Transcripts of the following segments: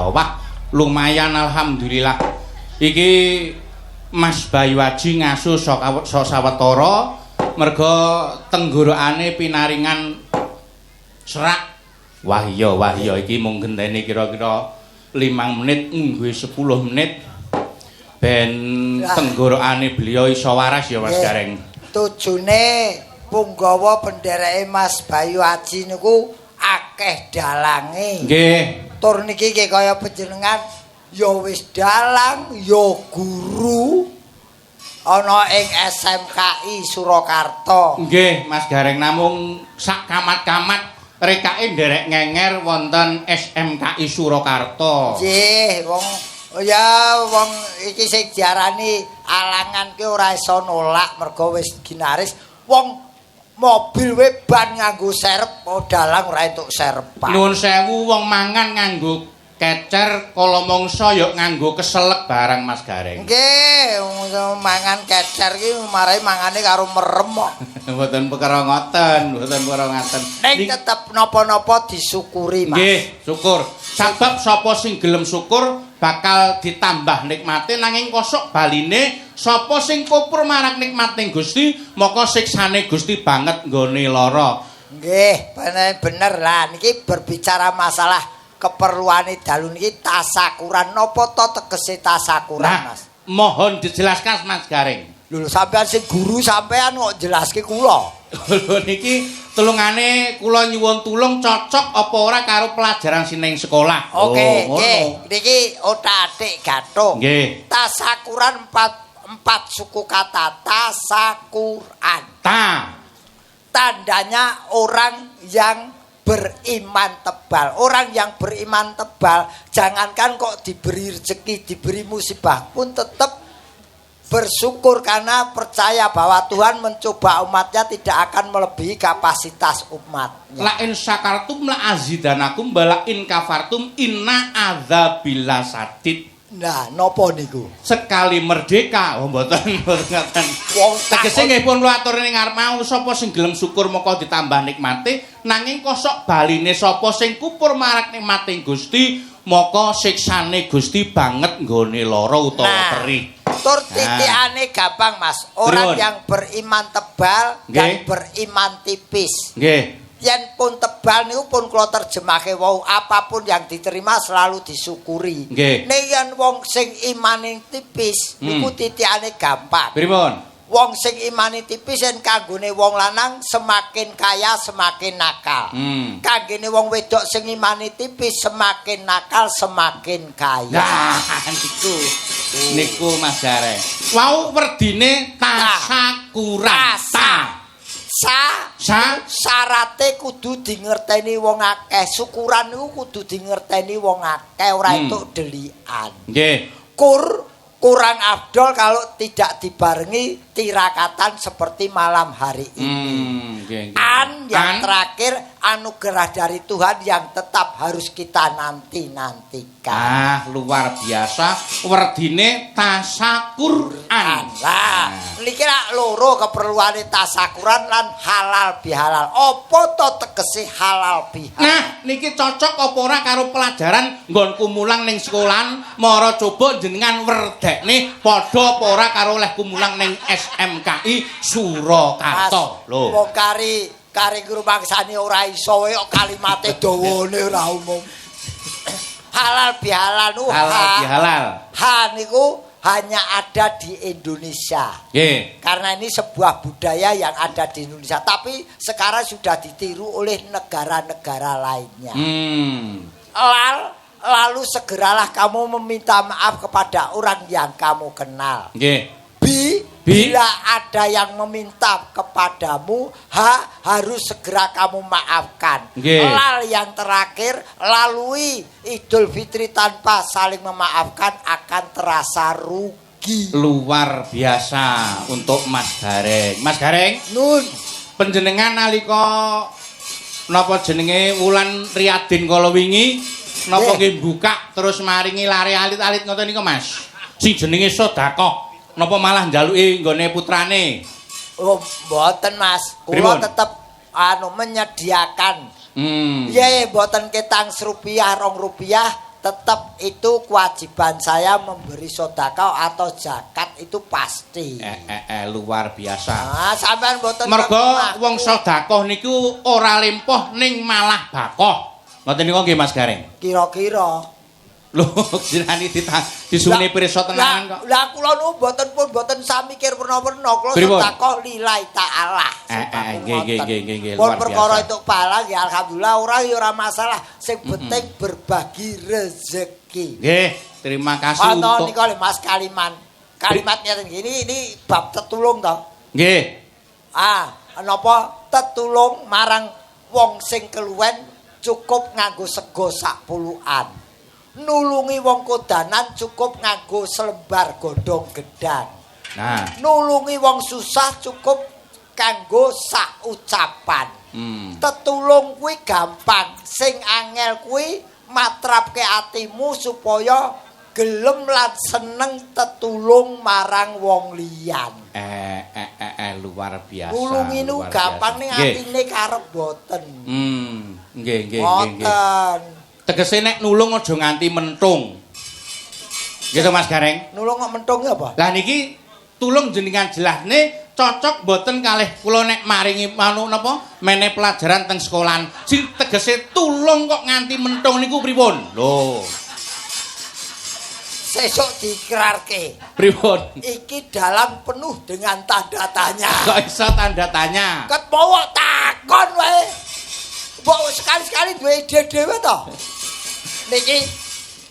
iya, wah, lumayan alhamdulillah. Iki Mas Bayu Aji ngasu sawetara merga tenggorokane pinaringan serak. Wah iya, wah iya, iki mung genteni kira-kira 5 menit nganggo 10 menit ben tenggorokane beliau iso waras ya, Mas Gareng. Tujune punggawa pendereke Mas Bayu Aji niku akeh dalange. Nggih. Tur niki nggih kaya panjenengan ya wis dalang, ya guru ana ing SMKI Surakarta. Nggih, Mas Gareng, namung sak kamat-kamat rekake nderek ngenger wonten SMKI Surakarta. Nggih, wong ya wong iki sing diarani alangan ki ora iso nolak mergo wis ginaris. Wong mobil we ban nganggo serep, oh dalang ora entuk serepan. Nuwun sewu, wong mangan nganggo kecer, kala mangsa ya nganggo keselek barang, Mas Gareng. Nggih, wong mangan kecer ki marai mangane karo merem kok. Mboten perkara ngoten, mboten perkara ngaten. Ning tetep napa-napa disyukuri, Mas. Nggih, syukur. Sabab sapa sing gelem syukur bakal ditambah nikmate, nanging kosok baline sapa sing kupur marang nikmating Gusti, maka siksane Gusti banget nggone lara. Nggih, bener lah. Niki berbicara masalah keperluane dalu niki tasakuran. Napa to tegese tasakuran, Nah, Mas? Mohon dijelaskan, Mas Gareng. Lho, sampean sing guru sampean kok jelaske kula. Lho, niki tulungane kula nyuwun tulung, cocok apa ora karo pelajaran sing ning sekolah. Oke, Oh, nggih. ngono. Niki otak-atik gathuk. Nggih. Tasakuran empat suku kata tasakuran. Ta. Tandanya orang yang beriman tebal. Orang yang beriman tebal, jangankan kok diberi rezeki, diberi musibah pun tetap bersyukur karena percaya bahwa Tuhan mencoba umatnya tidak akan melebihi kapasitas umatnya. La in syakartum la azidanakum wa la in kafartum inna adzabi lasyadid. Nah, nopo niku? Sekali merdeka, oh mboten, mboten ngoten. Wong Tegese nggih pun kula atur ning ngarep mau, sapa sing gelem syukur moko ditambah nikmate, nanging kosok baline sapa sing kupur marang nikmate Gusti, moko siksane Gusti banget nggone lara utawa Nah, perih. tur titikane gampang, Mas. Orang Pripun? yang beriman tebal dan beriman tipis. Yen pun tebal niku pun kula terjemahke wau, apapun yang diterima selalu disyukuri. Nek yen wong sing imane tipis niku titikane gampang. Pripun? Wong sing imane tipis yen kanggone wong lanang semakin kaya semakin nakal. Kanggone wong wedok sing imane tipis semakin nakal semakin kaya. Nah, niku. Niku Mas Gareng. Wau werdine tasakuran. Ta. Sa. Sa. Syarate kudu dingerteni wong akeh. Syukuran niku kudu dingerteni wong akeh, ora entuk delikan. Kur kurang afdol kalau tidak dibarengi tirakatan seperti malam hari ini. Nggih, nggih. An yang An. terakhir, anugerah dari Tuhan yang tetap harus kita nanti-nantikan. Ah, luar biasa. Werdine tasakuran. Lah, niki lak loro keperluane tasakuran lan halal bihalal. Apa to tegese halal bihalal? Nah, niki cocok apa ora karo pelajaran nggonku mulang ning sekolahan? Mara coba jenengan werdekne padha apa ora karo olehku mulang ning SMKI Surakarta. Mas, Lho. wong kari kari ngrumangsani ora iso wae kok kalimate dawane ora umum. Halal bihalal nu Halal bihalal. Ha niku hanya ada di Indonesia. Karena ini sebuah budaya yang ada di Indonesia, tapi sekarang sudah ditiru oleh negara-negara lainnya. Lalu segeralah kamu meminta maaf kepada orang yang kamu kenal. Bi, Bi. bila ada yang meminta kepadamu, ha harus segera kamu maafkan. Lal yang terakhir, lalui Idul Fitri tanpa saling memaafkan akan terasa rugi. Luar biasa untuk Mas Gareng. Mas Gareng, Nun, panjenengan nalika napa jenenge wulan Riyadin kala wingi napa nggih buka terus maringi lare alit-alit ngoten niku, Mas? Sing jenenge sedekah napa malah njaluki nggone putrane? Oh, mboten, Mas. Kula Pripun? tetep anu menyediakan. Ye, mboten ketang rupiah, 2 rupiah. Tetap itu kewajiban saya memberi sedekah atau zakat itu pasti. Luar biasa. Ah, sampean mboten Mergo ngaku. Wong sedekah niku ora lempoh ning malah bakoh. Ngoten niku nggih, Mas Gareng. Kira-kira. Lho, jenenge disuni pirsa tenanan kok. Lah kula nu mboten pun mboten samikir werna-werna, kula sedekah lillahi ta'ala. Nggih, nggih, nggih, nggih, nggih, Pun luar perkara biasa. itu pahala ya alhamdulillah, ora ya ora masalah. Sing penting berbagi rezeki. Nggih, terima kasih Ana untuk nika lho Mas Kaliman. Kalimatnya gini, ini bab tetulung to. Nggih. Ah, napa tetulung marang wong sing keluwen cukup nganggo sego sak pulukan. Nulungi wong kodanan cukup nganggo selembar godhong gedang. Nah, Nulungi wong susah cukup kanggo sak ucapan. Tetulung kuwi gampang, sing angel kuwi matrapke atimu supaya gelem lan seneng tetulung marang wong liyan. Luar biasa. Nulungi nu Luar gampang biasa. ning atine karep boten. Nggih, nggih, nggih, nggih. Boten. Tegese nek nulung aja nganti mentung. Gitu, Mas Gareng. Nulung kok mentung ya apa? Lah niki tulung jenengan jelasne cocok mboten kalih kula nek maringi manu napa mene pelajaran teng sekolahan. Sing tegese tulung kok nganti mentung niku pripun? Lho, Sesuk diikrarke. Pripun? Iki dalam penuh dengan tanda tanya. Kok iso tanda tanya? Ket mau takon wae. Mbok sekali-sekali duwe ide dhewe to. Niki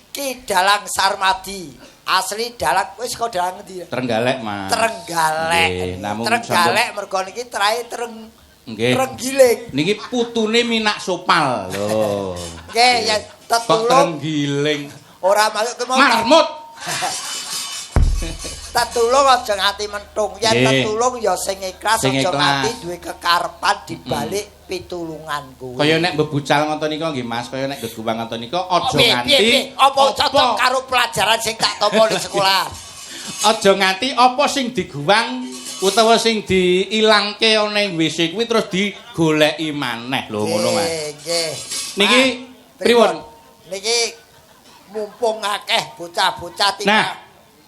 Ki Dalang Sarmadi. Asli dalang wis kok dalang ngendi? Trenggalek, Mas. Trenggalek. Nggih, namung Trenggalek mergo niki trae treng Nggih. Trenggiling. Niki putune Minak Sopal. Lho. Nggih, ya Kok tetulung trenggiling? Ora masuk ke mau. Marmut. Tetulung aja nganti mentung. Yen tetulung ya sing ikhlas, Sing aja ikhlas. nganti duwe kekarepan dibalik pitulungan kuwi. Kaya nek bebucal ngoten nika nggih, Mas, kaya nek geguwang ngoten nika aja Piye, nganti piye, piye? Apa cocok karo pelajaran sing tak tampa di sekolah? Aja nganti apa sing diguwang utawa sing diilangke ana ing WC kuwi terus digoleki maneh. Lho ngono, Mas. Nggih, nggih. Niki Ah, pripun? Niki mumpung akeh bocah-bocah tiba. Nah.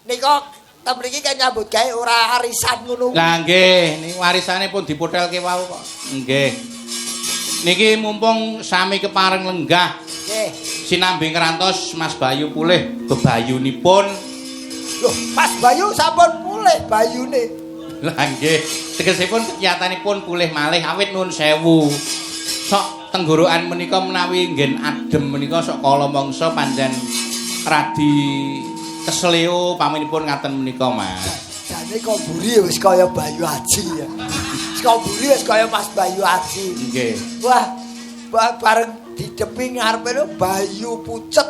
Nika ten mriki kan nyambut gawe ora arisan ngono. Lah nggih, niki warisane pun dipotelke wau kok. Nggih. Niki mumpung sami kepareng lenggah Nggih. sinambi ngrantos Mas Bayu pulih bebayunipun. Loh, Mas Bayu sampun pulih bayune. Lah nggih, tegesipun kegiatanipun pulih malih awit nuwun sewu. Sok tenggorokan menika menawi nggen adem menika sok kala mangsa pancen radi kesleo paminipun ngaten menika, Mas. Jane kok mburi wis kaya Bayu Aji ya. Wis kok mburi wis kaya Mas Bayu Aji. Nggih. Wah, bareng didepi ngarepe lho Bayu pucet.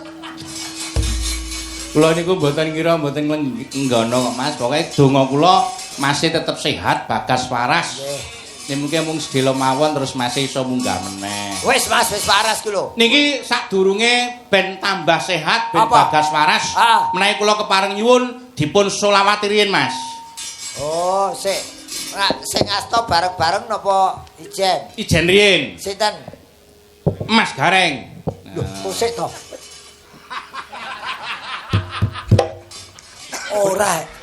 Kula niku mboten ngira mboten nggono kok, Mas. Pokoke donga kula masih tetep sehat, bagas waras. Nggih. Nek mungkin mung sedhela mawon terus masih iso munggah meneh. Wis Mas, wis waras ku lho. Niki sadurunge ben tambah sehat, ben Apa? bagas waras, Ah. menawi kula kepareng nyuwun dipun solawati riyin, Mas. Oh, sik. Nah, sing asta bareng-bareng napa ijen? Ijen riyin, Sinten? Mas Gareng. Lho, kok sik to? Ora.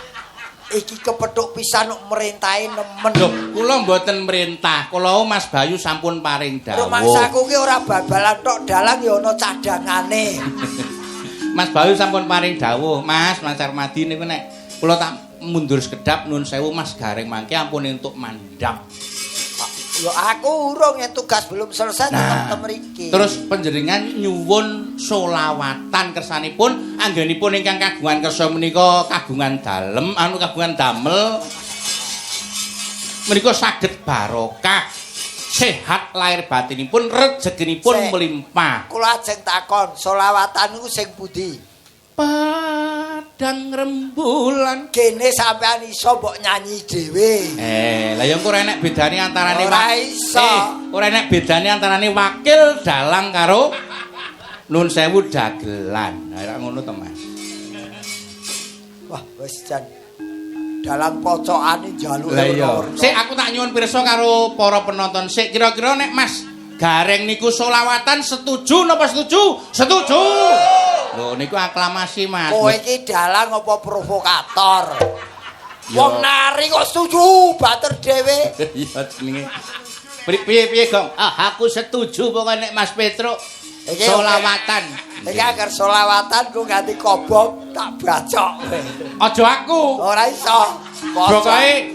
Iki kepethuk pisan kok merintahi nemen. Lho, kula mboten merintah. Kula Mas Bayu sampun paring dawuh. Rumangsaku ki ora bal-balan tok, dalang ya ana cadangane. Mas Bayu sampun paring dawuh, Mas, Mas Armadi niku nek kula tak mundur sekedap nun sewu Mas Gareng mangke ampun entuk mandap. Ya aku urung yen tugas belum selesai tetep Nah, ten mriki. terus panjenengan nyuwun solawatan kersanipun anggenipun ingkang kagungan kersa menika kagungan dalem anu kagungan damel menika saged barokah sehat lahir batinipun rezekinipun Sik. melimpah. Kula ajeng takon, solawatan niku sing pundi? Padang rembulan. Kene sampean iso mbok nyanyi dhewe. Lah ya engko ora enek bedane antarane Ora iso. Ora enek bedane antarane wakil dalang karo nun sewu dagelan. Nah, ora ngono to, Mas. Wah, wis jan dalang pocokane njaluk Lah iya. Sik aku tak nyuwun pirsa karo para penonton. Sik kira-kira nek Mas Gareng niku solawatan setuju napa setuju? Setuju. Lho niku aklamasi, Mas. Kowe iki dalang apa provokator? Ya. Wong nari kok setuju bater dhewe. Iya jenenge. Piye piye, Gong? Ah, aku setuju pokoke nek Mas Petruk Iki solawatan. Iki agar solawatan ku ganti kobong tak bacok kowe. Aja aku. Ora iso. Pokoke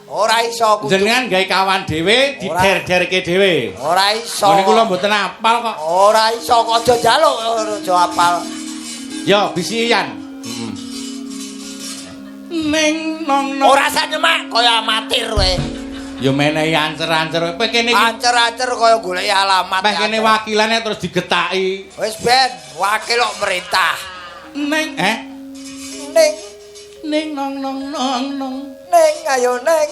ora iso kudu. Jenengan gawe kawan dhewe, dider-derke dhewe. Ora iso. Ngene kula mboten apal kok. Ora iso kok aja njaluk aja apal. Yo bisian. Heeh. Ning nong nong. Ora sak nyemak kaya amatir kowe. Ya menehi ancer-ancer. Kowe kene iki Ancer-ancer kaya goleki alamat. peh kene wakilane terus digetaki. Wis ben, wakil kok merintah. Ning eh Ning ning nong nong nong nong. Ning ayo ning.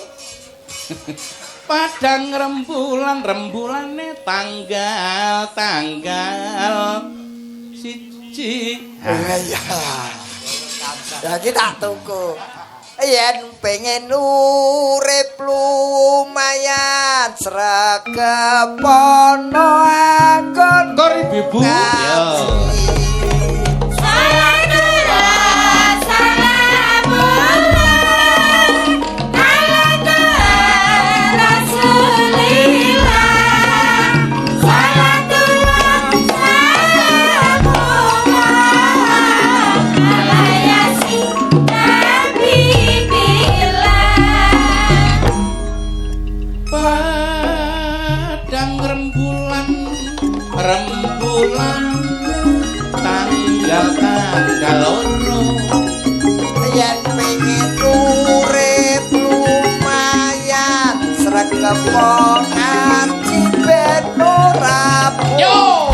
Padang rembulan rembulane tanggal tanggal 1. Iya. Lagi tak tuku. Yen pengen urip lumayan sregep ana anggon Kor ibu. Yo. Padang rembulan rembulan tanggal tanggal 2. Yen pengen urip lumayan sregep ngaji ben ora. Yo.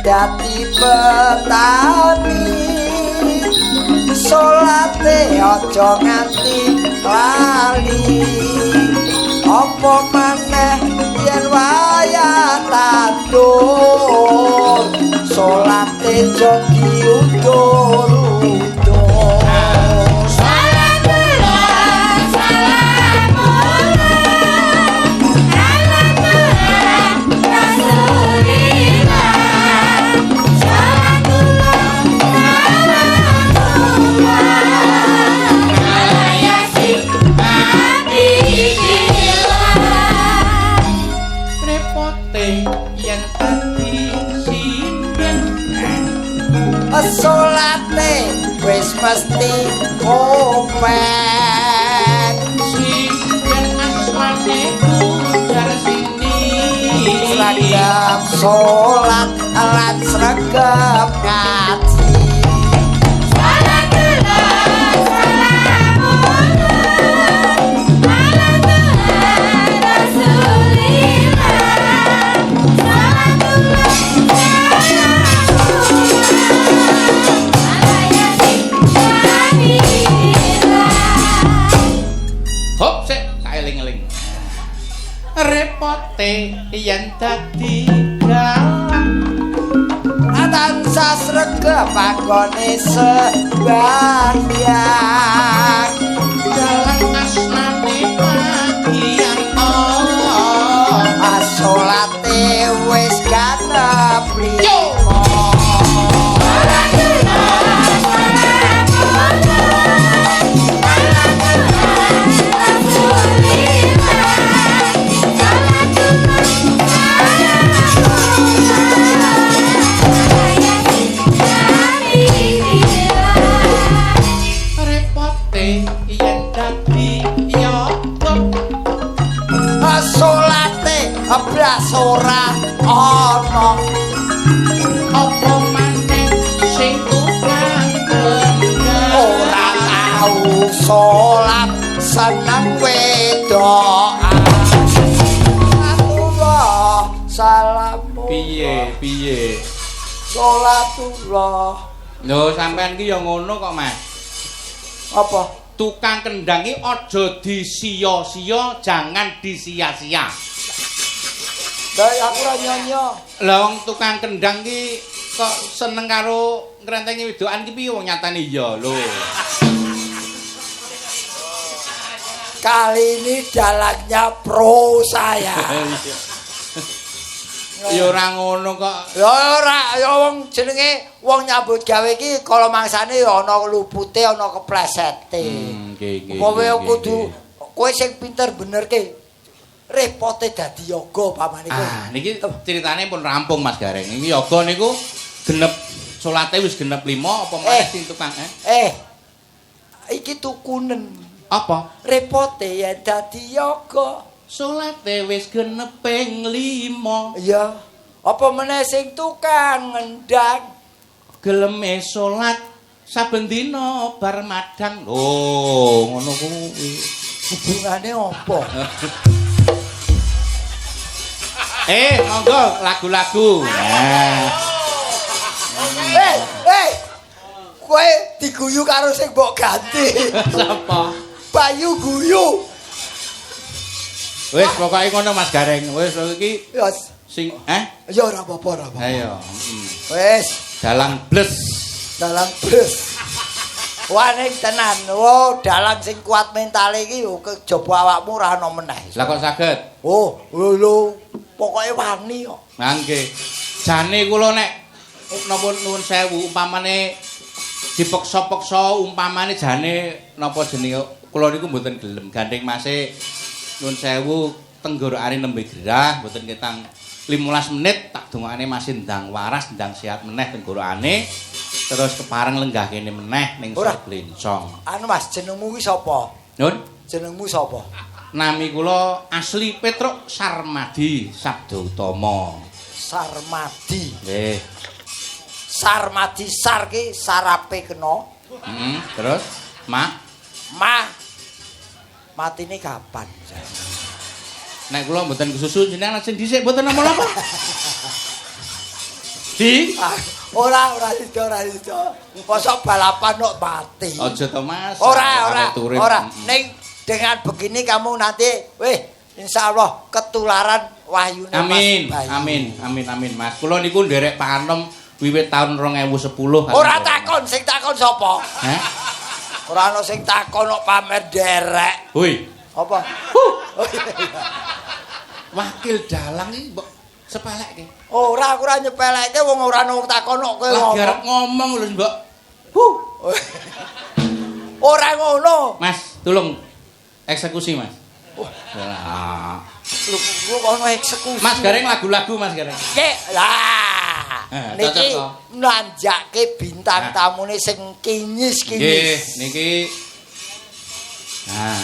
Dadi petani salate aja nganti lali, apa maneh yen wayah tandur salate aja diundur-undur. Repote yen dadi sinden Salate wis mesti kopeng, sinden asmane ujar sini sregep salat lan sregep ngaji. Hop sik tak eling-eling. Repote yen dadi dalang Tansah sregep anggone sembahyang, dalang asmane pagian oh. Salate wis ganep lima. Repote yen dadi yoga Salate blas ora ana, apa maneh sing tukang kendang ora tau salat seneng wedokan. Salatullah salamu. Piye piye Salatullah. Lho sampean ki ya ngono kok, Mas. Apa? Tukang kendang iki aja disiya-siya, jangan disia-sia. Lah aku ora nyonya. Lah wong tukang kendang ki kok seneng karo ngrentengi wedokan ki piye wong nyatane iya lho. Kali ini dalangnya pro saya. Ya ora ngono kok. Ya ora, ya wong jenenge wong nyambut gawe iki kala mangsane ya ana lupute, ana keplesete. Nggih, nggih. Kowe kudu kowe sing pinter benerke. Repote dadi yoga pamane kowe. Ah, niki ceritane pun rampung Mas Gareng. Iki yoga niku genep salate wis genep 5 apa meneh sing tukang Iki tukunen. Apa? Repote yen dadi yoga. Salate wis genep ping 5. Iya. Apa meneh sing tukang ngendang geleme salat saben dina bar madang. Lho, ngono kuwi. Hubungane apa? Monggo lagu-lagu. Nah. Kowe diguyu karo sing mbok ganti. Sapa? Bayu guyu. Wis pokoke ngono Mas Gareng. Wis iki wis sing ya ora apa-apa, ora apa-apa. Ayo, Wis dalang bles. Dalang bles. Wah ning tenan. Oh, dalang sing kuat mentale iki yo kejaba awakmu ora ana meneh. Lah kok saged? Oh, lho pokoke wani kok. Nah nggih. Jane kula nek napa nuwun sewu umpamane dipeksa-peksa umpamane jane napa jenenge kula niku mboten gelem gandeng mase nuwun sewu tenggorokane nembe gerah mboten ketang 15 menit tak dongakne masih ndang waras ndang sehat meneh tenggorokane terus kepareng lenggah kene meneh ning Blencong. Anu Mas, jenengmu kuwi sapa? Nun? Jenengmu sapa? Nami kula asli Petruk Sarmadi Sabda Utama. Sarmadi. Nggih. Sarmadi sar ki sarape kena. Heeh, terus ma ma matine kapan? Nek kula mboten kesusu jenengan lajeng dhisik mboten napa-napa. Di ora ora sida ora sida. Mosok balapan kok mati. Aja to Mas. Ora ora ora. Ning dengan begini kamu nanti weh insyaallah ketularan wahyune Mas. Amin. Amin amin amin Mas. Kula niku nderek panom wiwit taun 2010. Ora takon, sing takon sapa? Hah? Ora ana sing takon kok pamer nderek. Hoi. Apa? Huh. Wakil dalang iki mbok sepelekke. Ora, aku ora nyepelekke wong ora ana wong takon kok kowe ngomong. Lagi arep ngomong lho mbok. Huh. Ora ngono. Mas, tolong eksekusi, Mas. Wah. Lho, kok ono eksekusi. Mas Gareng lagu-lagu Mas Gareng. Ki, lah. Niki nanjake bintang tamune sing kinyis-kinyis. Nggih, niki. Nah.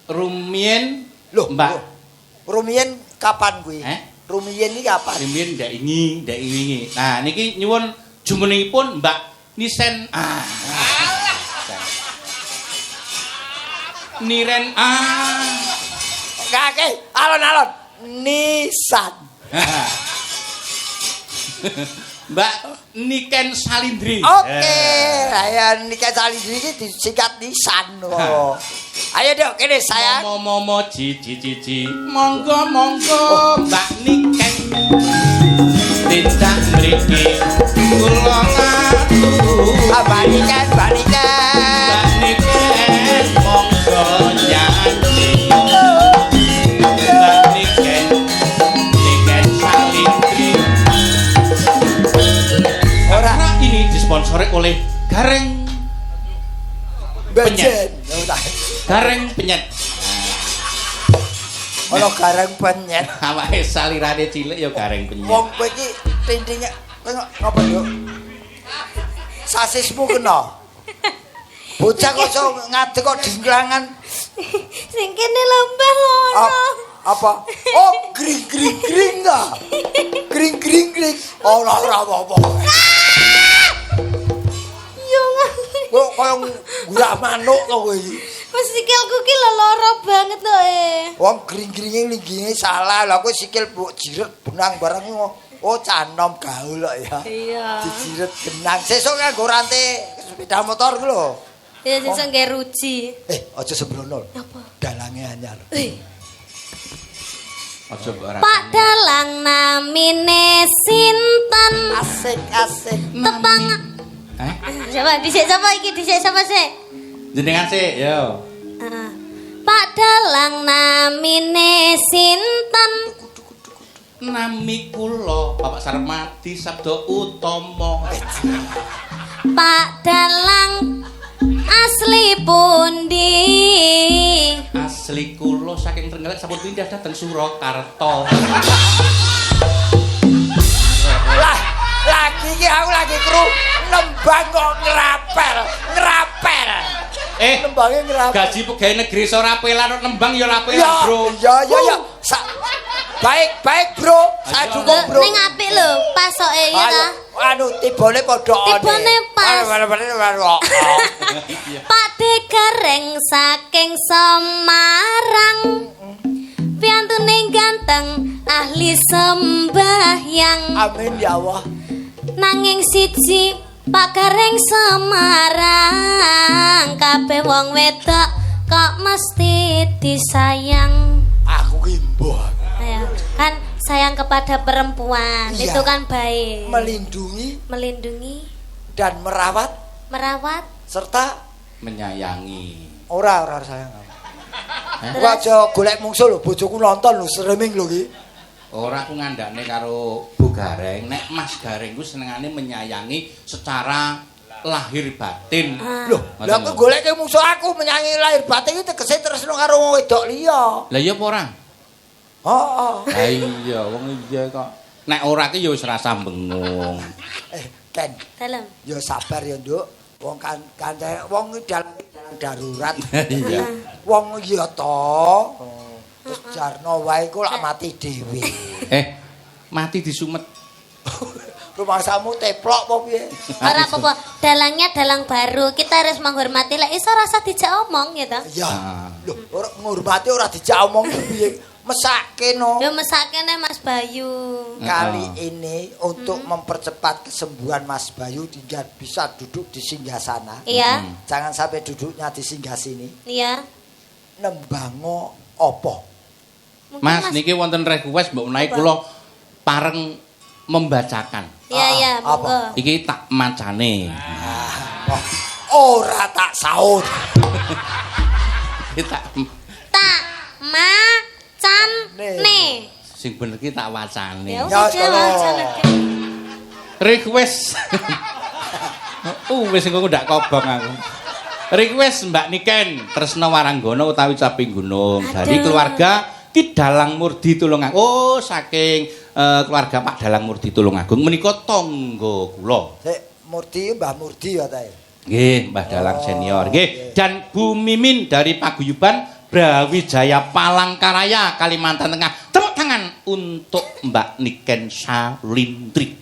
Rumiyin lho, Mbak. Rumiyin kapan kuwi? Rumiyin iki kapan? Rumiyin ndak ingi, ndak wingi. Nah, niki nyuwun jumenengipun Mbak Nisen. Ah. Niren ah. Oke, alon-alon. Nisan. Mbak Niken Salindri. Oke, ayo Niken Salindri iki disingkat Nisan. Oh. Ayo dok, kene sayang. Momo ji ji ji ji. Monggo monggo Mbak Niken. Tindak mriki kula ngaturi. Mbak Niken, Mbak Niken. Mbak Niken monggo nyanyi. Mbak Niken, Niken Salindri. Ora, ini disponsori oleh Gareng Penyet. Gareng Penyet. Ono gareng penyet. Awake salirane cilik ya gareng penyet. Wong kowe iki tintinge kowe ngopo, Nduk? Sasismu kena. Bocah kok iso ngadeg kok dingklangan. Sing kene lembah ngono. Apa? Oh, gring gring gring ta. Gring gring gring. Ora ora apa-apa. Yo Kok kaya ngurak manuk to kowe iki. Wis sikilku ki lho lara banget to e. Wong gring-gringe lingginge salah. Lah kowe sikil mbok jiret benang barang oh canom gaul kok ya. Iya. Dijiret benang. Sesuk nganggo rantai sepeda motor ku lho. Ya sesuk nggih ruji. Eh, aja sembrono. Apa? Dalange anyar. Eh, Aja mbok ora. Pak Dalang namine sinten? Asik asik. Tepang. Eh? Siapa? Dhisik sapa iki? Dhisik sapa sik? Jenengan sik, yo. Heeh. Pak Dalang namine sinten? Nami kula Bapak Sarmadi Sabdo Utomo. Pak Dalang asli pundi? Asli kula saking Trenggalek sampun pindah dhateng Surakarta. Lah, lagi iki aku lagi kru nembang kok ngrapel, ngrapel. Eh, Nembange ngrapel. gaji pegawai negeri iso rapelan kok nembang ya rapelan, Ya, Bro. ya, ya, ya. Baik, baik, Bro. Saya Ayo. dukung, Bro. Ning apik lho, pasoke ya Ayo, ta. anu tibone padha one. Tibone pas. Pak De Gareng saking Semarang. Piantune ganteng, ahli sembahyang. Amin ya Allah. Nanging siji Pak Gareng Semarang, kabeh wong wedok kok mesti disayang. Aku ki mbuh. Ayo, kan sayang kepada perempuan Iya. itu kan baik. Melindungi Melindungi, dan merawat merawat, serta Menyayangi. ora ora sayang. Eh? Aku aja golek mungsuh lho, bojoku nonton lho, streaming lho ki. Ora, aku ngandakne karo Bu Gareng, nek Mas Gareng ku senengane menyayangi secara lahir batin. Ah. Loh, lah aku goleke mungsuh aku menyayangi lahir batin iki tegese tresno karo wong wedok liya. Lah iya apa ora? Heeh. Lah iya, wong iya kok. Nek ora ki ya wis rasa bengung. Eh, Ken, Dalem. ya sabar ya, Nduk. Wong kan kan wong iki dalam darurat. Iya. Wong iya to. Terus jarno wae iku lak mati dhewe. Eh, mati disumet. Rumangsamu teplok apa piye? Ora apa-apa, dalangnya dalang baru. Kita harus menghormati. Lah iso rasa dijak omong gitu. Ya. Ah. Lho, ora ngurmati ora dijak omong ki piye? Mesake no. Yo mesake nih Mas Bayu. Kali ini untuk mempercepat kesembuhan Mas Bayu hingga bisa duduk di singgasana. Iya. Jangan sampai duduknya di singgasini. Iya. Nembango opo? Mungkin Mas, niki wonten request mbok menawi kula pareng membacakan. Iya, Ah, iya, apa? monggo. Iki tak macane. Wah, ora tak saut. Iki tak Tak macane. Ne. Sing bener ki tak wacane. Ya Ya, udah, sekolah. wacane. Request. Wis engko ndak kobong aku. Request Mbak Niken, Tresna Waranggono utawi Caping Gunung dari Aduh. keluarga Ki Dalang Murdi Tulungagung. Oh, saking keluarga Pak Dalang Murdi Tulungagung menika tangga kula. Sik, Murdi Mbah Murdi ya ta. Nggih, Mbah Dalang Oh, senior. Nggih, nggih. dan Bu Mimin dari Paguyuban Brawijaya Palangkaraya, Kalimantan Tengah. Tepuk tangan untuk Mbak Niken Salindri.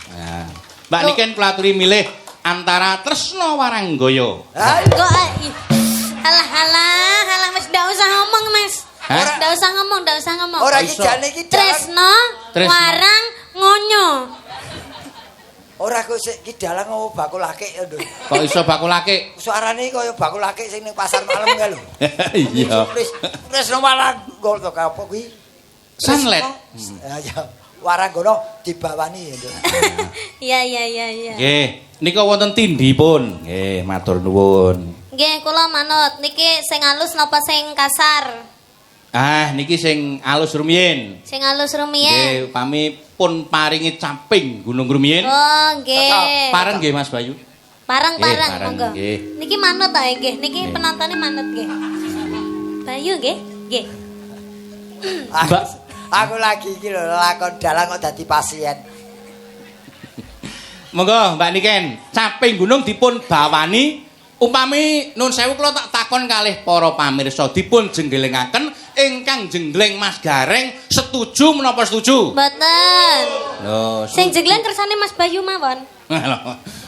Nah, Mbak Loh. Niken kula aturi milih antara Tresna Waranggaya. Ayo. Kok ih. Alah alah, alah Mas ndak usah ngomong, Mas. Hah? Ndak usah ngomong, ndak usah ngomong. Ora iki Iso. jane iki dalang Tresno Tresno. Warang Ngonyo. Ora kok sik iki dalang opo bakul akik ya, Nduk. Kok iso bakul akik? Suarane kaya bakul akik sing ning pasar malam kae lho. Iya. Wis Tresno Waranggono to apa kuwi? Sunlight. Ya ya. Waranggono dibawani ya, Nduk. Iya iya iya iya. Nggih, nika wonten tindhipun. Nggih, matur nuwun. Nggih, kula manut. Niki sing halus napa sing kasar? Ah, niki sing alus rumiyin. Sing halus rumiyin. Nggih, upami pun paringi caping gunung rumiyin. Oh, nggih. Pareng nggih Mas Bayu. Pareng Nggih, pareng pareng, monggo. nggih. Niki manut ta nggih. Niki Nggih. penontonnya manut nggih. Bayu nggih? Nggih. Aku, Mbak. aku lagi iki lho lakon dalang kok dadi pasien. Monggo Mbak Niken, caping gunung dipun bawani. Upami nun sewu kula tak takon kalih para pamirsa dipun jenggelengaken ingkang jenggleng Mas Gareng setuju menapa setuju? Mboten. Lho, Sing jenggleng kersane Mas Bayu mawon.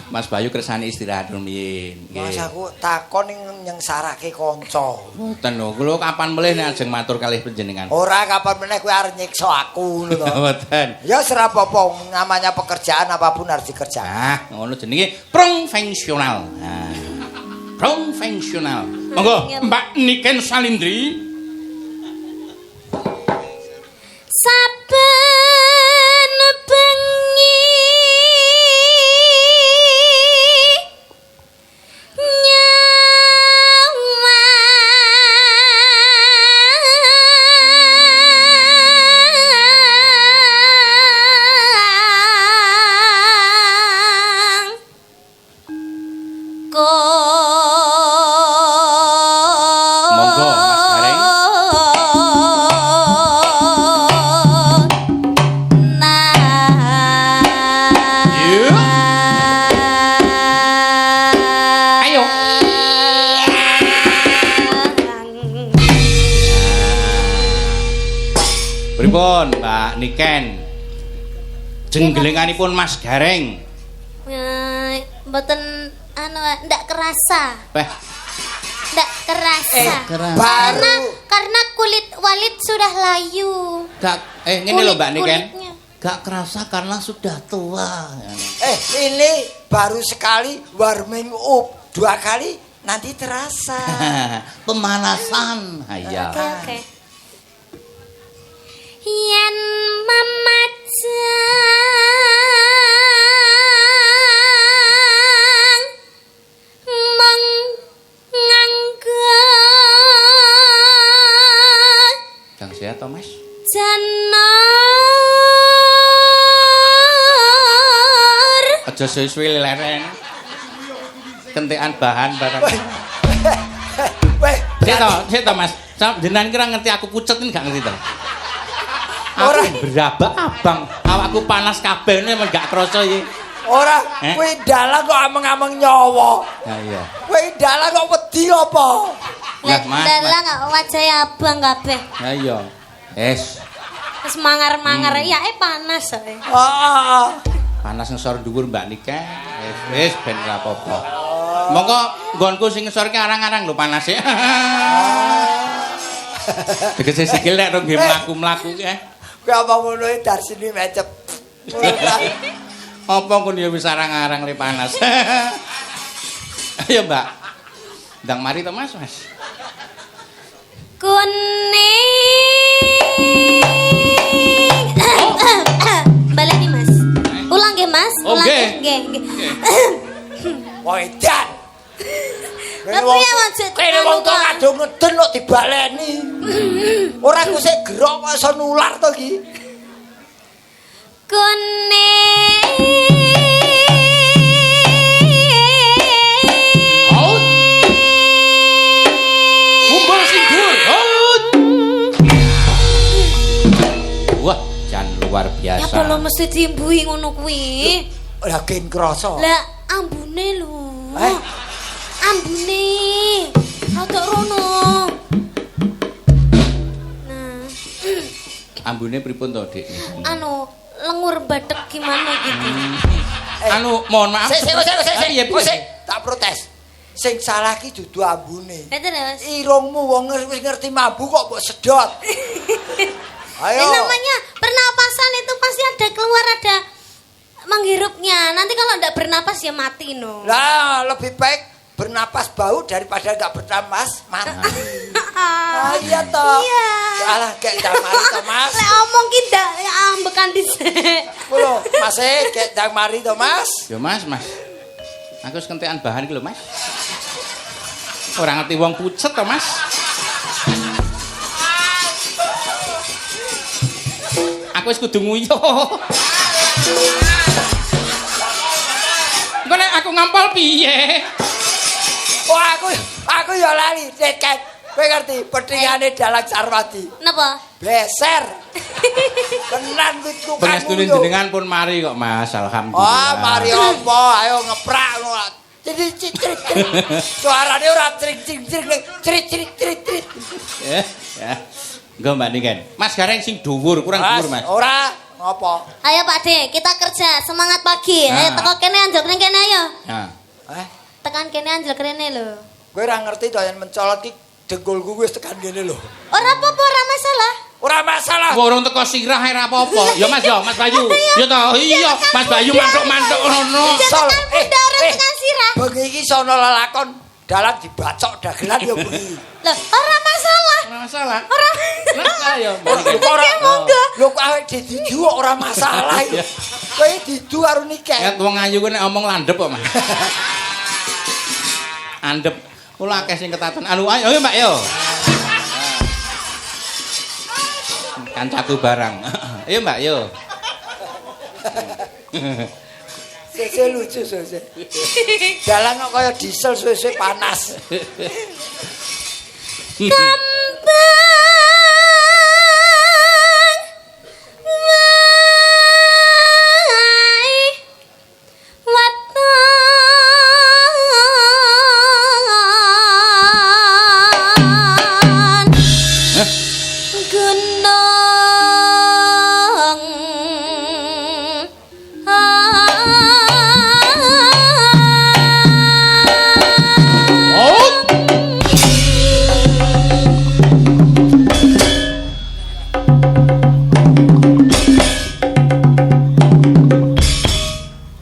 Mas Bayu kersane istirahat rumiyin. Mas aku takon ning nyengsarake kanca. Mboten lho, kula kapan melih nek ajeng matur kalih panjenengan. Ora kapan meneh kowe arep nyiksa aku ngono to. Mboten. Ya ora apa-apa, namanya pekerjaan apapun harus dikerjakan. Ah, ngono jenenge profesional. Nah. Konvensional. Monggo Mbak Niken Salindri. Saben bengi nyawang Monggo Mas Gareng. Ayo. Pripun Mbak Niken? Jenggelenganipun Mas Gareng. Mboten anu ndak kerasa. Peh, Ndak kerasa. Baru Karena kulit Walid sudah layu. gak ngene lho Mbak Niken. Kulit-kulitnya. Gak kerasa karena sudah tua. Ini baru sekali warming up, 2 kali nanti terasa. Pemanasan. Iya. Oke. Yen memajang meng nganggo Kang sehat to, Mas? janur. Aja suwe-suwe leren. Kentekan bahan barang. Weh, Sik to, Mas. Jenengan kira ngerti aku pucet ini gak ngerti to? Ora. Aku berabak abang, awakku panas kabeh ini emang gak kerasa iki. Ora, kowe dalang kok ameng-ameng nyawa. Ya iya. Kowe dalang kok wedi apa? Lah, Mas. Dalang wajahe abang kabeh. Ya iya. Es, Wis mangar-mangar ya panas soe. Heeh. panas ngesor dhuwur Mbak Niken. Wis ben ora apa-apa. Monggo nggonku sing ngesor ki arang-arang lho panase. Tegese sikil nek rong nggih mlaku-mlaku ki. Kowe apa ngono e Darsini mecep. Apa kon ya wis arang-arang le panas. Ayo Mbak. Ndang mari to Mas, Mas. Kuning. Balik nih Mas. Ulang nggih Mas. Oh, Ulang nggih. nggih. Wong edan. Lah piye maksud? Kene wong tua kadung ngeden kok dibaleni. Ora ku sik gerok kok iso nular to iki. Kuning. Out. Mumbul sing dhuwur. Out. Wah, jan luar Ya biasa. apa lo mesti diimbuhi ngono kuwi? Lah gen krasa. Lah ambune lho. Ambune. Rada rono. Nah, Ambune pripun to, Dik? anu lengur bathek gimana gitu. Anu, mohon maaf. Sik sik sik sik Piye, piye? sik tak protes. Sing salah ki dudu ambune. Betul ya, Mas? Irungmu wong wis ngerti mambu kok mbok sedot. Ayo. Namanya pernapasan itu pasti ada keluar ada menghirupnya. Nanti kalau enggak bernapas ya mati no. Lah, lebih baik bernapas bau daripada enggak bernapas mati. Ah, iya toh. Iya. Alah, gek ndang mari to, Mas. Lek omong ki ndak ya ambekan dhisik. Kulo, Mas e gek ndang mari to, Mas. Yo Mas, Mas. Aku wis kentekan bahan iki lho, Mas. Ora ngerti wong pucet to, Mas. Aku wis kudu nguyuh. Engko nek aku ngampal piye? Oh, aku ya lali, Ket. Kowe ngerti petingane Dalang Sarwati. Napa? Beser. Tenan kuwi tukang. Pengestune jenengan pun mari kok, Mas. Alhamdulillah. Oh, mari apa? Ayo ngeprak ngono. Jadi crit crit. Suarane ora cring cring cring, crit crit crit crit. Ya, ya. Engko Mbak Niken. Mas Gareng sing dhuwur, kurang dhuwur, Mas. Ora ngopo? Ayo Pak De, kita kerja semangat pagi. Ayo teko kene anjlok ning kene ayo. Nah. Tekan kene anjlok rene lho. Kowe ora ngerti to yen mencolot ki dengkulku wis tekan kene lho. Ora apa-apa, ora masalah. Ora masalah. Urung teko sirah ora apa-apa. Ya Mas ya, Mas Bayu. Ya to, iya, Mas Bayu mantuk-mantuk ngono. Tekan pundak ora tekan sirah. Bengi iki sono lelakon Dalang dibacok dagelan ya kuwi. Loh, ora masalah. Ora masalah. Ora. Masalah ya, Mbak Niken. Kok ora monggo. Lho kok awake didu kok ora masalah iki. Kowe didu karo Niken. Nek wong ayu kuwi nek omong landhep kok, Mas. Andep. Kula akeh sing ketaton. Anu ayo ayo Mbak yo. Kancaku barang. Ayo Mbak yo. Sese lucu sese. Dalang kok kaya diesel suwe-suwe panas. Kembang wae waton gunung. Oh.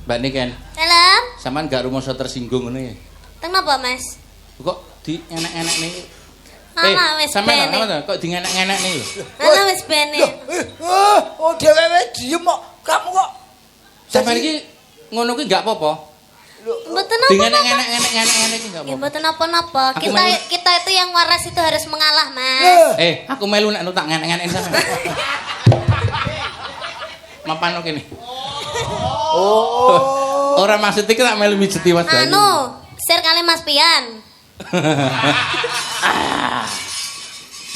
Mbak Niken, Salam. sampean gak rumoso tersinggung ngono ya? Teng napa, Mas? Kok di enek-enek nih? Alah, wis sampean bene. sampean kok di ngenek-ngenek nih lho. Alah wis bene. Loh, oh dhewe diem kok. Kamu kok Sampean iki ngono kuwi gak apa-apa. Mboten Di napa-napa. ngenek-ngenek-ngenek-ngenek iki gak Ya apa-apa. mboten napa-napa. Aku Kita melu. kita itu yang waras itu harus mengalah, Mas. Aku melu nek tak ngenek-ngenekin sampean. Mapan kene. Oh. Ora maksud iki tak melu mijeti Mas Bayu. Anu, share kali Mas Pian.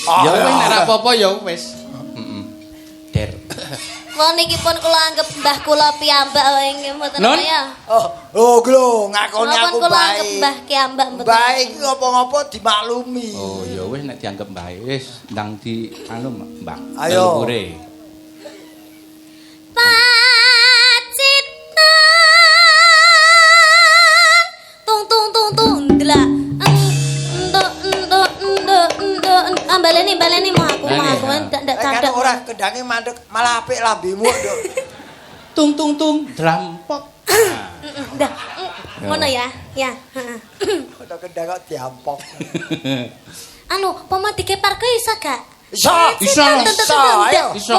Ya wis nek ora apa-apa ya wis. Heeh. Der. Wong niki pun kula anggap mbah kula piyambak wae nggih mboten Nun? apa ya. Oh, oh lho, ngakoni Kula pun aku kula anggap baik. mbah kiyambak mboten. Baik iki ngopo-ngopo dimaklumi. Oh ya wis nek dianggap mbah wis ndang di anu Mbah. Ayo. Leluhure. Pacitan. Tung tung tung tung delak. Entuk entuk entuk entuk. Ah baleni baleni mau aku mau Baleni, aku ya. ndak ndak Eh, kan cadok. ora kendange mandek malah apik lambemu nduk. Tung tung tung drampok. Ndak. Ngono ya. Ya, heeh. Udah kendang kok diampok. Anu, pomo dike parko iso gak? Iso. Iso. Iso, ayo. Iso.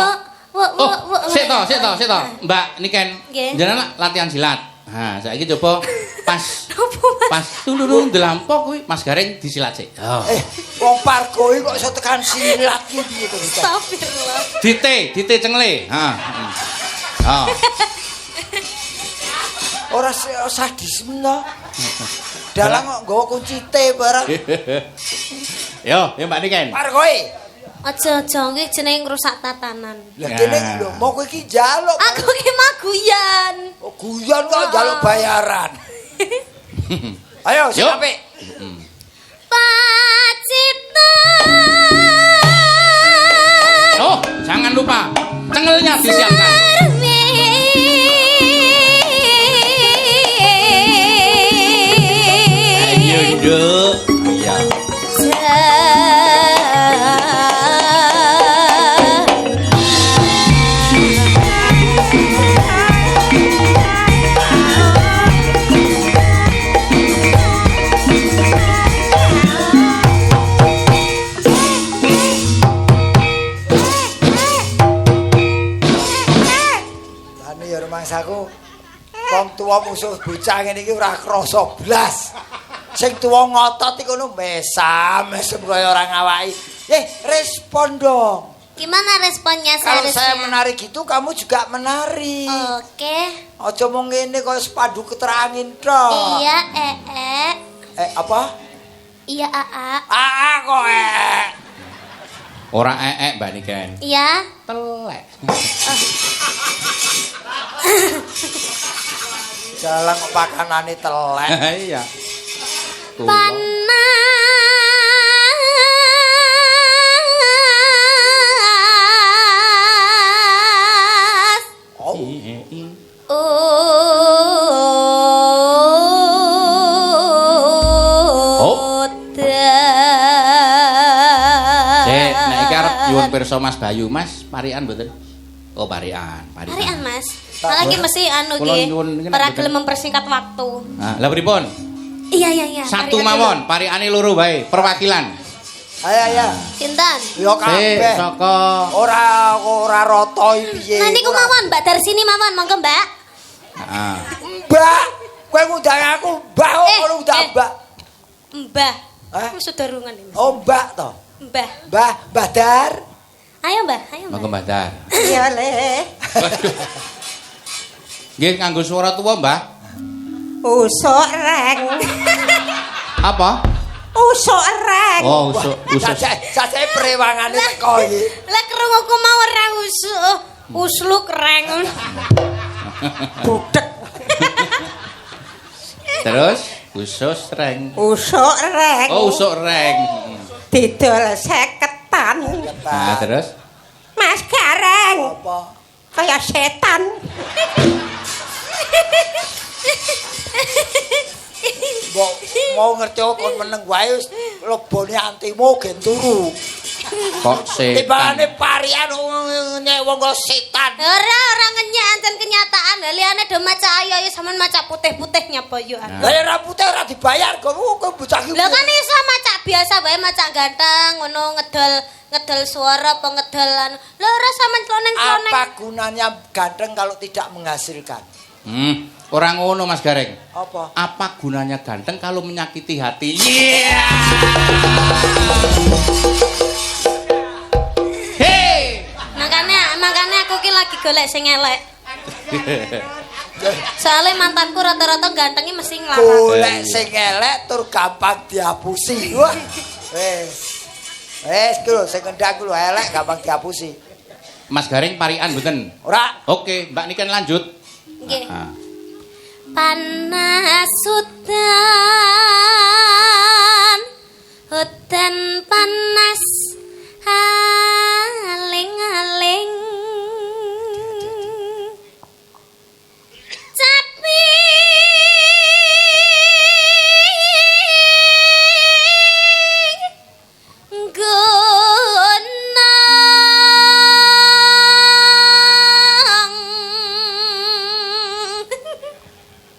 Wo wo Oh, wo. sik to, sik to, sik to. Mbak Niken, Nggih. jenengan latihan silat. Ha, saiki coba pas Apa, Mas? pas tung delampok kuwi Mas Gareng disilat sik. Oh. Wong pargo iki kok iso tekan silat ki piye to? Cak? Astagfirullah. Dite, dite cengle. Ha. Ha. Ora sadisme to. Dalang kok nggawa kunci T barang. Yo, yo Mbak Niken. Pargoe. Aja-aja iki jenenge ngrusak tatanan. Lah kene iki lho, mau kowe iki njaluk. Aku ki maguyan. Oh, guyon kok njaluk bayaran. Ayo, sing Yuk. apik. Pacitan. Oh, jangan lupa cengelnya disiapkan. Sarwi. Ayo, Nduk. Iya. Ane ya rumangsaku wong tuwa musuh bocah ngene iki ora krasa blas. Sing tuwa ngotot iku ngono mesam-mesem kaya ora ngawaki. Respon dong. Gimana responnya Kalau seharusnya? saya menari gitu, kamu juga menari. Oke. Aja mung ngene kaya sepadu keterangin tok. Iya, Apa? Iya, aa. Aa kok eh. Ora ee Mbak Niken. Iya. Telek. Jalan kok pakanane telek. Iya. Panas. Oh. Oh. Dek, nek iki arep nyuwun pirsa Mas Bayu, Mas, parikan mboten? Oh, parikan, parikan. Parikan, Mas. Malah iki mesti anu Kula ki. nyuwun iki nek Ora mboten. gelem mempersingkat waktu. Ah, lah pripun? Iya iya iya. Satu mawon, parikane loro wae, perwakilan. Ayo ayo. Sinten? Yo kabeh. Saka Ora ora rata iki piye. Nah niku mawon Mbak Darsini mawon, monggo Mbak. Heeh. Mbak, kowe ngundang aku Mbak kok ngono ngundang Mbak. Mbah. Hah? Wis sedarungan iki, Mas. Oh, Mbak to. Mbah. Mbah, Mbah Dar. Ayo Mbah, ayo Mbah. Monggo Mbah Dar. Iya le. Waduh. Nggih nganggo suara tuwa, Mbah. Usuk reng. Apa? Usuk reng. Oh, usuk usus. Jajake prewangane teko iki. Lah krunguku mau ora usuk. Usluk reng. Budek. Terus usus reng. Usuk reng. Oh, usuk reng. Didol seketan. Nah, terus Mas Gareng. Apa? Kaya setan. Mbok mau ngerti kon meneng wae wis lebone antimu gen turu. Kok setan. Timbangane parian nyek wong kok setan. Ora ora ngenyek ancen kenyataan. Lah liyane do maca ayo ayo sampean maca putih-putih nyapa yo. Nah. Lah ora putih ora dibayar kok kowe bocah iki. Lah kan iso maca biasa wae maca ganteng ngono ngedol ngedol suara apa ngedol anu. Lah ora sampean kloneng-kloneng. Apa gunanya ganteng kalau tidak menghasilkan? Ora ngono Mas Gareng. Apa? Apa gunanya ganteng kalau menyakiti hati? Yeah. Hey. Makanya aku ki lagi golek sing elek. Soalnya mantanku rata-rata gantengnya mesti nglarang. Golek sing elek tur gampang dihapusi. Wah. Wis. Wis ku lho sing ngendhak ku lho elek gampang dihapusi. Mas Gareng parikan mboten? Ora. Oke, Mbak Niken lanjut. Nggih. Ah. Panas udan, udan panas aling-aling. Capi gunung.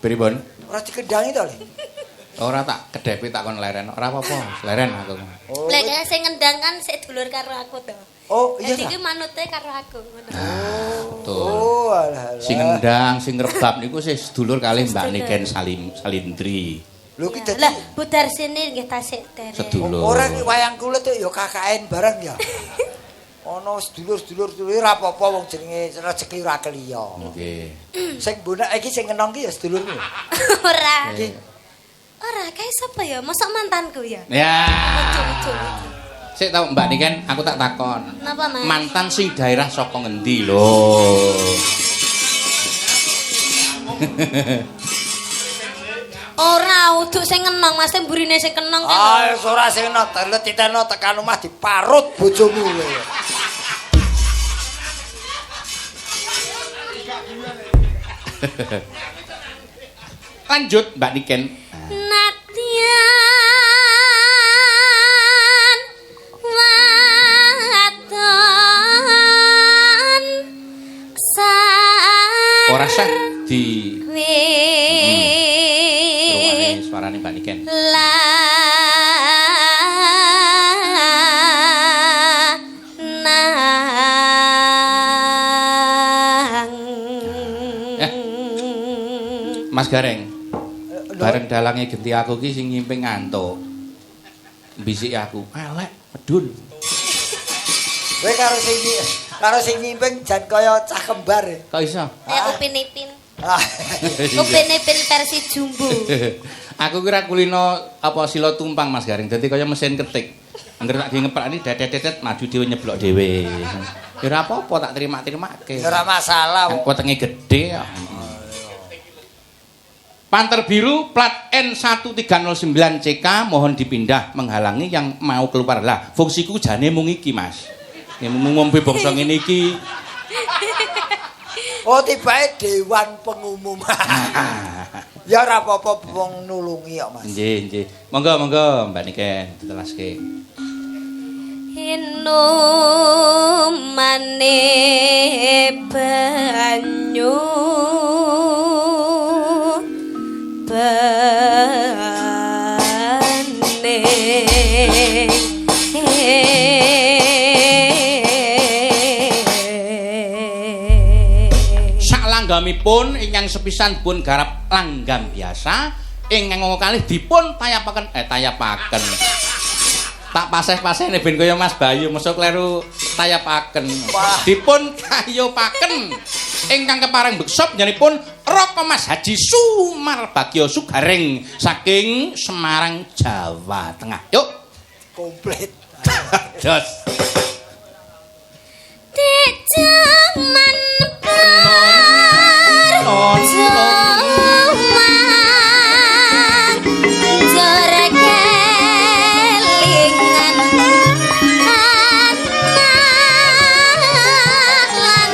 Pripun? Ora dikendangi to, Le? Ora tak kedhepe tak kon leren. Ora apa-apa, leren aku. Oh, Lah sing ngendang kan sik dulur karo aku to. Oh, iya. Dadi iki manute karo aku ngono. Betul. Oh, alah. Sing ngendang, sing rebab niku sih sedulur kalih Mbak Niken Salindri. Lho ki dadi Lah, Bu Darsini nggih tasik derek. Sedulur. Ora ki wayang kulit ya KKN bareng ya. Ana sedulur-sedulur dulur ora apa-apa wong jenenge rezeki ora keliya. Nggih. Sing bonak iki sing ngenong ki ya sedulurmu. Ora. Iki Ora, kae sapa ya? Mosok mantanku ya? Ya. Lucu, lucu. Sik tau Mbak Niken, aku tak takon. Napa, Mas? Mantan sing daerah saka ngendi lho? Ora, uduk sing ngenong, Mas, mburine sing kenong kan. Ah, wis ora sing ngenong, telu titeno tekan omah diparut bojomu kowe. Lanjut Mbak Niken. Nadyan wadon Ora sah di rungokne suarane Mbak Niken. Lanang. Mas Gareng, bareng dalange genti aku ki sing nyimping ngantuk. Bisiki aku, elek medun. Kowe karo sing nyimping jan kaya cah kembar. Kok iso? Kayak Upin Ipin. Ah. Upin Ipin versi jumbo. Aku kira kulino apa sila tumpang Mas Gareng, dadi kaya mesin ketik. Angger tak ngeprakni dedet-dedet maju dhewe nyeblok dhewe. Ya ora apa-apa tak terima-terimake. Ya ora masalah Kan wetenge gedhe kok. Panter biru plat N1309CK mohon dipindah menghalangi yang mau keluar. Lah, fungsiku jane mung iki, Mas. Ya mung ngombe bangsa ngene iki. Oh, tibae dewan pengumuman. Ya ora apa-apa wong nulungi kok, Mas. Nggih, nggih. Monggo, monggo Mbak Niken ditelaske. Inumane banyu Langgamipun ingkang sepisan dipun garap langgam biasa, ingkang angka kalih dipun tayapaken tayapaken. Tak paseh-pasehne ben kaya Mas Bayu mosok kleru tayapaken. Wah. Dipun tayopaken. Ingkang kepareng beksa panjenenganipun Raka Mas Haji Sumarbagya Sugaring saking Semarang, Jawa Tengah. Yuk, Komplit. jos. Dek jaman bar jaman jare kelingan anak lan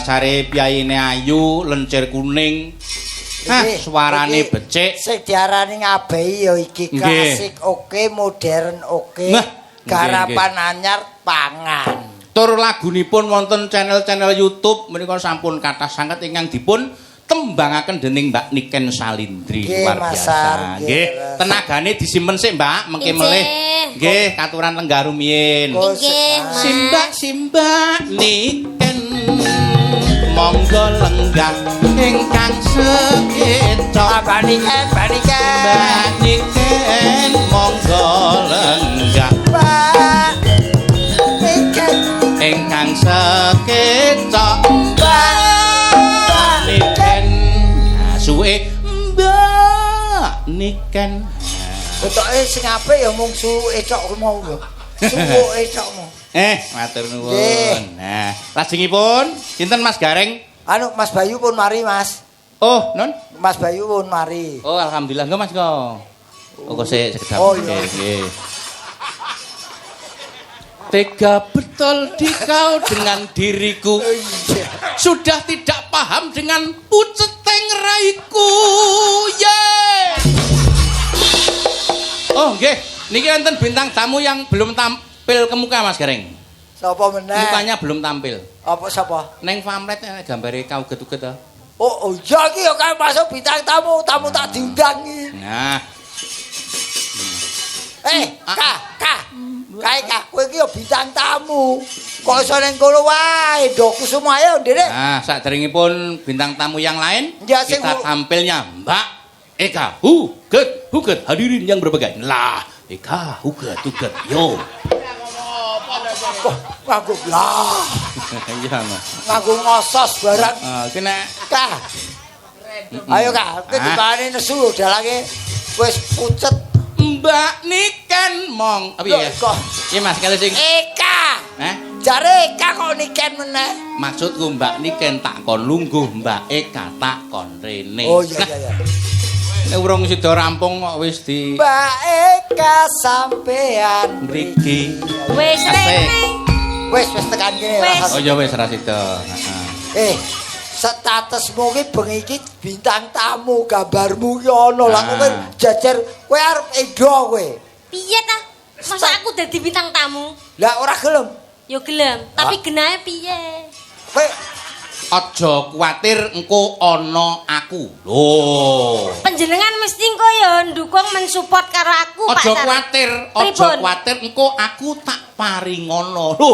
Dasare piyayine ayu, lencir kuning. Hah, suarane Iki becik. Sing diarani ngabehi ya iki klasik oke, modern oke. Nah, Garapan anyar pangan. Tur lagunipun wonten channel-channel YouTube menika sampun kathah sanget ingkang dipun tembangaken dening Mbak Niken Salindri. Nggih, Luar Mas biasa. Sar, Nggih, tenagane disimpen sik Mbak, mengke Nggih. melih. Nggih, katuran lenggah rumiyin. Kok Nggih, Mas. Simbak simbak Niken monggo lenggah ingkang sekecok. Mbak Niken, Mbak Niken. Mbak Niken monggo lenggah Mbak Niken, ingkang sekecok. Mbak Niken. Nah, suwe Mbak Niken. Ketoke sing apik ya mung suwuke tok ku mau lho. Suwuke tok mau. Matur Nggih. nuwun. Nah, lajengipun sinten Mas Gareng? Anu Mas Bayu pun mari, Mas. Oh, non. Mas Bayu pun mari. Oh, alhamdulillah enggak Mas kok. Oh, kok sik sekedap. Oh, iya. Nggih. Tega betul di kau dengan diriku. Oh, iya. Sudah tidak paham dengan puceteng raiku. Ye. Oh, nggih. Niki wonten bintang tamu yang belum tampil ke muka Mas Gareng. Sapa meneh? Mukanya belum tampil. Apa sapa? Neng pamflet gambare kauget-uget to. Oh, oh iya iki ya kan masuk bintang tamu, tamu tak diundang iki. Nah, Eh, Ka, Ka. Kae Ka, kowe iki ya bintang tamu. Kok iso ning kono wae, ndokku semua ayo ndene. Nah, saderengipun bintang tamu yang lain, Ya, sing kita tampilnya Mbak Eka Huget, Huget hadirin yang berbagai. Lah, Eka Huget, Huget, yo. Wah, nganggo lah, Iya, Mas. nganggo ngosos barang. Ah, iki nek Ka. Ayo Ka, kowe Ah. dipahane nesu dalange wis pucet. Mbak Niken mong. Apa ya? Loh, kok Iya Mas, kalau sing Eka. Eh? Jare Eka kok Niken meneh. Maksudku Mbak Niken tak kon lungguh, Mbak Eka tak kon rene. Oh iya iya iya. Nek urung sida rampung kok wis di Mbak Eka sampean mriki. Wis Asik. rene. Wis wis tekan kene. Wis. Oh iya wis ra sida. Heeh. Eh, statusmu ki bengi iki bintang tamu, gambarmu ki ana. Lah kowe Ah. jejer kowe arep endo kowe. Piye ta? Masa aku dadi bintang tamu? Lah ora gelem. Yo gelem, tapi genahe piye? Kowe Aja kuwatir engko ana aku. Lho. Panjenengan mesti engko ya ndukung mensupport karo aku, Pak. Aja Sar. kuwatir, aja Pripun? kuwatir engko aku tak paringono. Lho.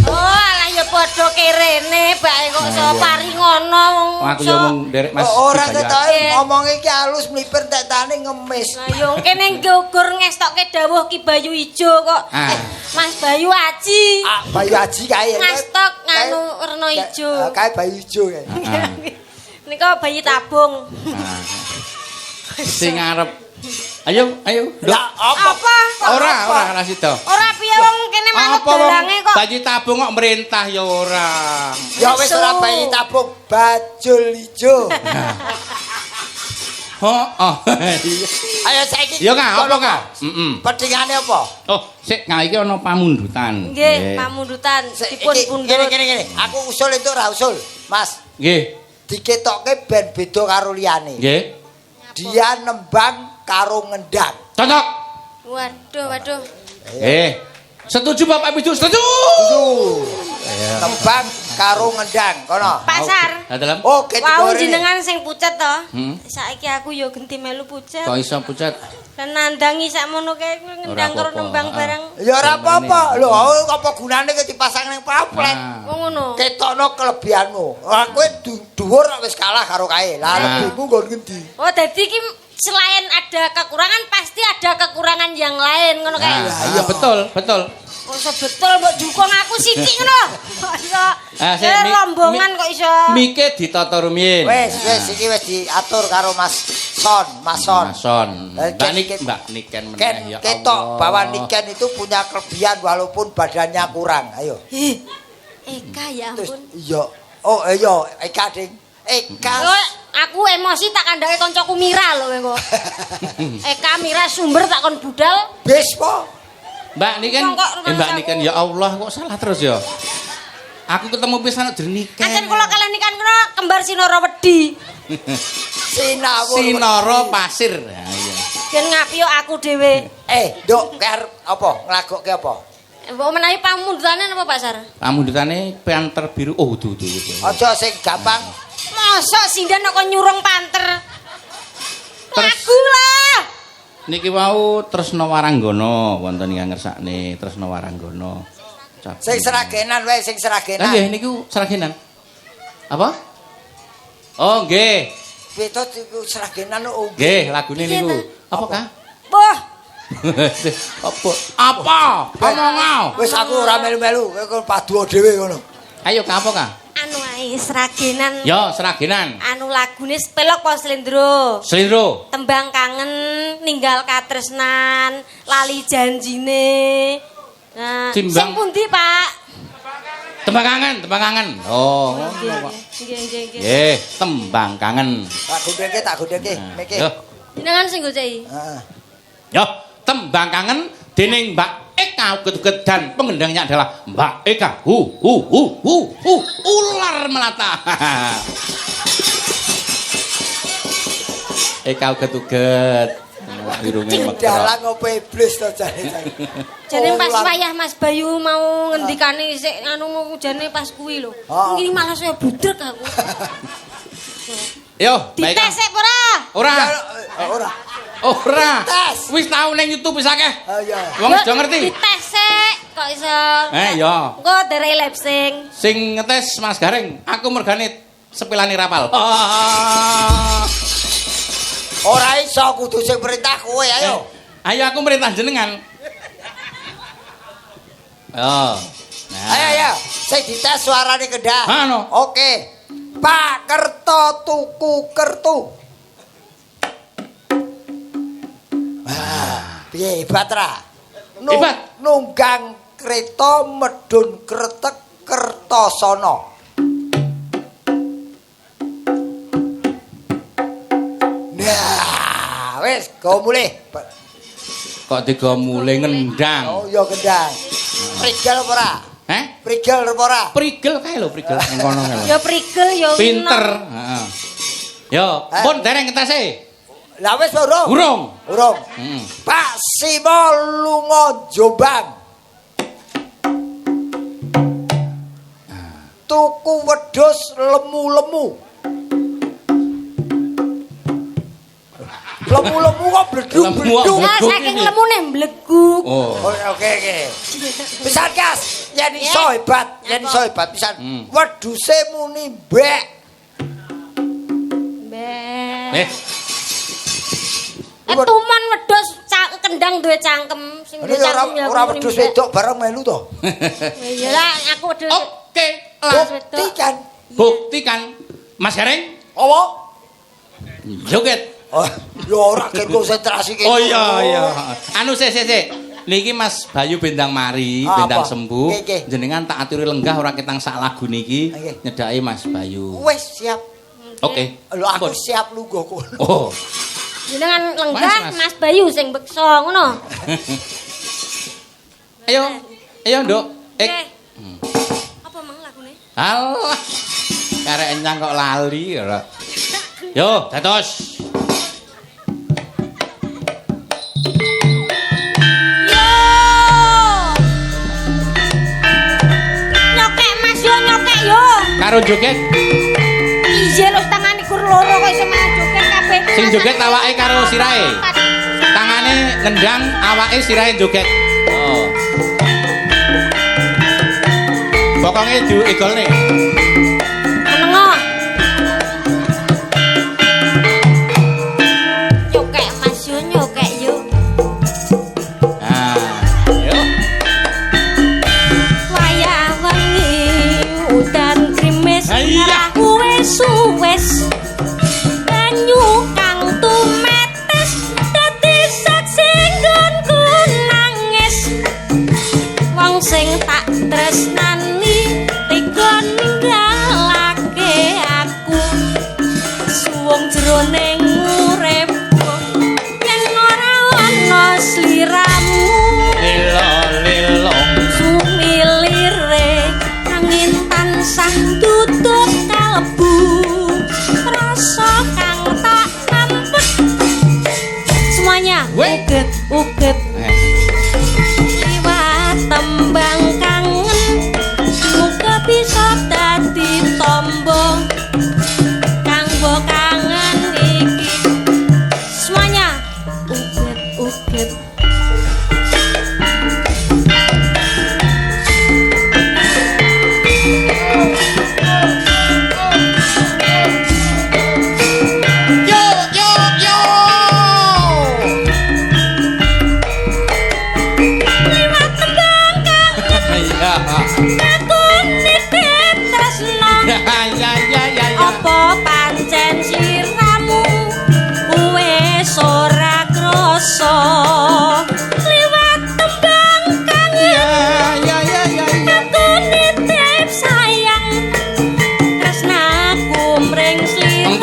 Oh, alah ya padha kerene, bae kok iso paringono wong. Aku ya mung nderek Mas. ora Bayu. ketoke Iya. ngomong iki halus mlipir tekane ngemis. Lah yo kene nggugur ngestokke dawuh Ki Bayu Ijo kok. Ah. Mas Bayu Aji. Ah, Bayu Aji kae. Ngastok nganu Kae- werna ijo. Kae Bayu ijo kae. Ah. Nika bayi tabung. Ah. Sing arep. Ayo, ayo. Nduk. Lah apa? Apa? Ora, ora ora sida. Ora piye wong kene manut Apa wong dalange kok. bayi tabung kok merintah ya ora. Ya wis ora bayi tabung bajul ijo. Heeh. Ayo saiki. Ya Kak, apa Kak? Heeh. Petingane apa? Oh, sik nah iki ana pamundutan. Nggih, pamundutan Sik, dipun iki, pundhut. Ngene ngene ngene. Aku usul itu ora usul, Mas. Nggih. Diketokke ben beda karo liyane. Nggih. Dia nembang karo ngendang. Cocok. Waduh, waduh. Eh. Setuju Bapak Ibu? Setuju. Setuju. Nembang karo ngendang kono. Pak Sar. Lah dalam Oke, Wau jenengan sing pucet to. Hmm. Saiki aku yo genti melu pucet. Kok iso pucet? Lah nandangi sakmono kae ngendang karo apa-apa. nembang Ah. bareng. Ya ora apa-apa. Lho, apa gunane kowe dipasang ning pamflet? Ah. Wong ngono. Ketokno kelebihanmu. Ora kowe dhuwur kok wis kalah karo kae. Lah Ah. lebihmu nggon ngendi? Oh, dadi iki selain ada kekurangan pasti ada kekurangan yang lain ngono kae. Ah, ah, betul, betul. Kok iso betul mbok dukung aku sithik ngono. Kok iso Ah, sik, rombongan kok iso. Mike ditata rumiyin. Wis, wis iki wis diatur karo Mas Son, Mas Son. Mas Son. Eh, Mbak Nik, Mbak Niken meneh Ken ya ketok Allah. bahwa Niken itu punya kelebihan walaupun badannya kurang. Ayo. Ih, Eka ya Terus ampun. iya. Oh, iya, Eka ding. Eka. Oh, aku emosi tak kandhake koncoku Mira lho kowe kok. Eka Mira sumber tak kon budal. Bis po. Mbak Niken, Wong kok eh, Mbak rumangsaku. Niken ya Allah kok salah terus ya. Aku ketemu pisan kok jeneng Niken. Ancen kula kalih nikan kula kembar Sinara Wedi. Sinawur. Sinara Pasir. Ha iya. Yen ngapi yo aku dhewe. Eh, Nduk, kowe arep apa? Nglagokke apa? Mbok menawi pamundhutane napa Pak Sar? Pamundhutane panter biru. Oh, dudu dudu. Aja sing gampang. Mosok sinden kok nyurung panter. Terus- Lagu lah. Niki wau Tresna Waranggana wonten ingkang ngersakne Tresna Waranggana. Sing seragenan wae, sing Lah seragenan. nggih niku seragenan. Apa? Oh nggih. Beda iku seragenan kok. Nggih, lagune Piye niku. ta? Apa Kak? Wah, Apa? Apa? Omong. Wis aku ora melu-melu, kowe paduo dhewe ngono. Ayo Kak, apa Kak? anu ae seragenan. Yo, seragenan. Anu lagune pelok apa slendro? Slendro. Tembang kangen, ninggal katresnan, lali janjine. Nah, Timbang- sing pundi, Pak? Tembang kangen, tembang kangen. Oh, ngono kok. Nggih, nggih, nggih. Nggih, tembang kangen. Tak gondhengke, tak gondhengke, meke. Yo. Jenengan sing goceki. Heeh. Yo, tembang kangen dening Mbak Eka uget-uget dan pengendangnya adalah Mbak Eka. Hu hu hu hu hu ular melata. Eka uget-uget. Irunge mekro. Dalang opo iblis to jane. Jane pas Ular. wayah Mas Bayu mau ngendikane sik anu mau jane pas kuwi lho. Ah. Iki malah saya budrek aku. Yo, Mbak Eka. Dites sik ora? Ora. Ora. Ora. Dites. Wis tau ning YouTube wis akeh. Oh iya. Wong aja ngerti. Dites sik kok iso. Eh, yo. Engko derek lip sync. Sing ngetes Mas Gareng, aku mergane sepilane rapal. Ora iso kudu sing perintah kowe ayo. Ayo aku merintah jenengan. Oh. Nah. Ayo ayo, sing dites suarane kendhang. Ha, no. Oke. Pak Kerto tuku kertu. Wah, piye hebat ra? Hebat. Nunggang kereta medhun kretek Kertosono. Nah, wis go mulih. Kok digo mule ngendang. Oh iya kendang. Prigel apa ora? Heh? Prigel apa ora? Prigel kae lho, prigel ning kono kae lho. Ya prigel ya Pinter, heeh. Yo, Eh. pun dereng ngetese. Lah wis urung? Urung. Urung. Heeh. Pak Simo lunga Jombang. Tuku wedhus lemu-lemu. Lemu-lemu kok bleduk-bleduk. Lemu Nah, saking lemune mbleguk. Oh. Oh, oke oke. Pisan Kas, yen iso hebat, yen iso hebat pisan. Wedhuse muni mbek. Mbek. Eh, Eh tuman wedhus kendang duwe cangkem, sing Ini duwe ora cangkem ya ora muni wedhus mbek. wedok bareng melu to. Ya lah aku wedhus. oke lah. Buktikan. Buktikan. Mas Gareng, Apa? joget. Oh, ya ora gen konsentrasi kene. Oh iya iya. Anu sik sik sik. Niki Mas Bayu Bendang mari, Ah, Bendang apa? sembuh. Nggih, nggih. Jenengan tak aturi lenggah ora ketang sak lagu niki Nggih. nyedaki Mas Bayu. Wis siap. Oke. Lho aku Pun. siap lungguh kono. Oh. Jenengan lenggah Mas, Mas. Mas Bayu sing beksa ngono. Ayo. Ayo, Nduk. Eh. Nggih. Apa mang lagune? Alah. Karek enyang kok lali ora. Yo, dados. Yo. Nyokek Mas yo nyokek yo. Karo joget, Iya lho tangane gur loro kok iso malah joget kabeh. sing joget awake karo sirahe. Tangane ngendang, awake sirahe joget. Oh. Pokoke diegolne. Menengo. Nyokek Mas yo nyokek yo. Nah, yo. Wayah wengi udan grimis Iya. wis suwes banyu kang tumetes dadi saksi nggonku nangis wong sing tak tresnani tega ninggalake aku suwung jroning uripku yen ora ana sliramu Lelo lelo. Sumilire angin tansah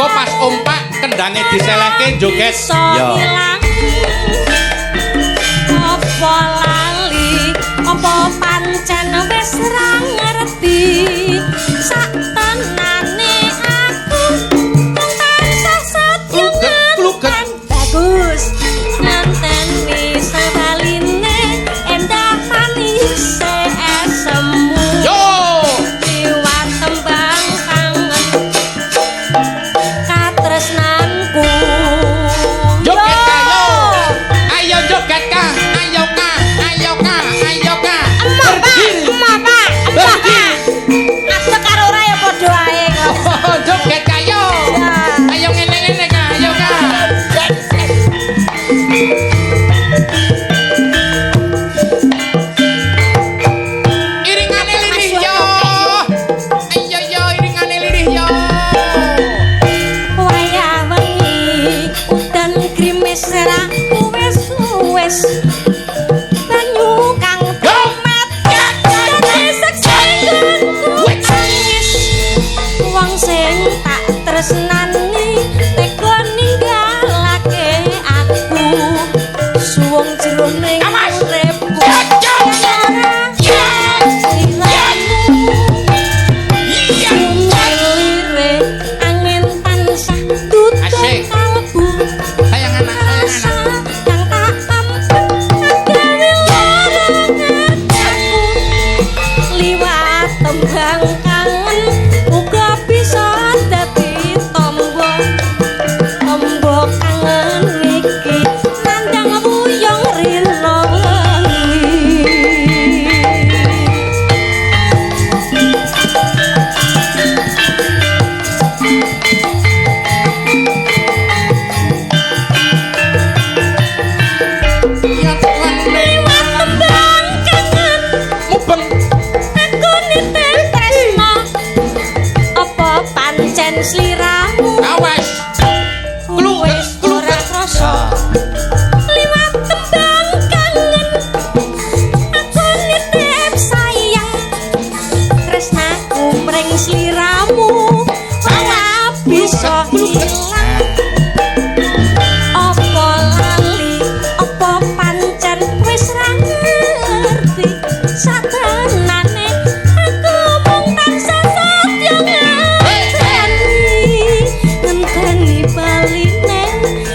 Engko pas ompak kendange diselehke joget. Yo. Apa lali, apa pancen wis ra ngerti. Sak tenane aku tansah setya Kluget. Bagus. Ngenteni sabaline endah manis esemu. Yo. Liwat tembang kangen katresnanku. Joget ka yo. Ayo joget ka. Ayo ka. Ayo ka. Ayo ka. Emah, Pak. Emah, Pak. Emah, Pak. Ngadeg karo ora ya padha ae kok. Joget ka yo. Ayo ngene-ngene ka. Ayo ka. Iringane lirih yo. Ayo yo iringane lirih yo. Wayah wengi udan grimis ra wis-wis. Banyu kang temet dadi seksiku nangis. Wong sing tak tresnani tega ninggalake aku. Suwung jroning uripku. Angin tansah tutup Asik. kalbu. Sayang anak, sayang anak. Kang tak tampet gawe lara aku. Liwat tembang kangen uga bisa dadi tombo. Tombo kangen iki nandang wuyung rina wengi. Liwat tembang kangen Mubeng. aku nitip tresno. Apa pancen sliramu Awas. wis ora krasa. Liwat tembang kangen aku nitip sayang. Tresnaku mring sliramu ora bisa ilang. Apa lali, apa pancen wis ra ngerti. Satenane aku mung tansah setya ngenteni. Ngenteni baline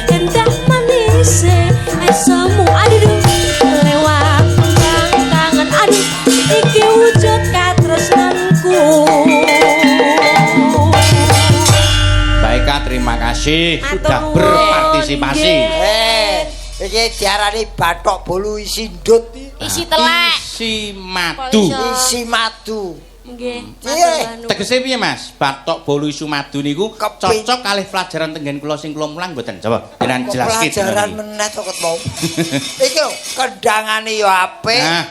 endah manise esemu. Aduh, lewat tembang kangen. Aduh, iki wujud katresnanku. Mbak Eka terima kasih Matur sudah nuwun. berpartisipasi. Nggih. Iki diarani bathok bolu isi ndut iki. Isi telek. Isi madu. Kok iso? Isi madu. Nggih. Piye? Matur nuwun. Tegese piye Mas? Bathok bolu isu madu niku cocok kalih pelajaran tenggen kula sing kula mulang mboten? Coba jenengan Kok jelaske. pelajaran meneh to ket mau. Iki lho, kendangane ya apik, Nah,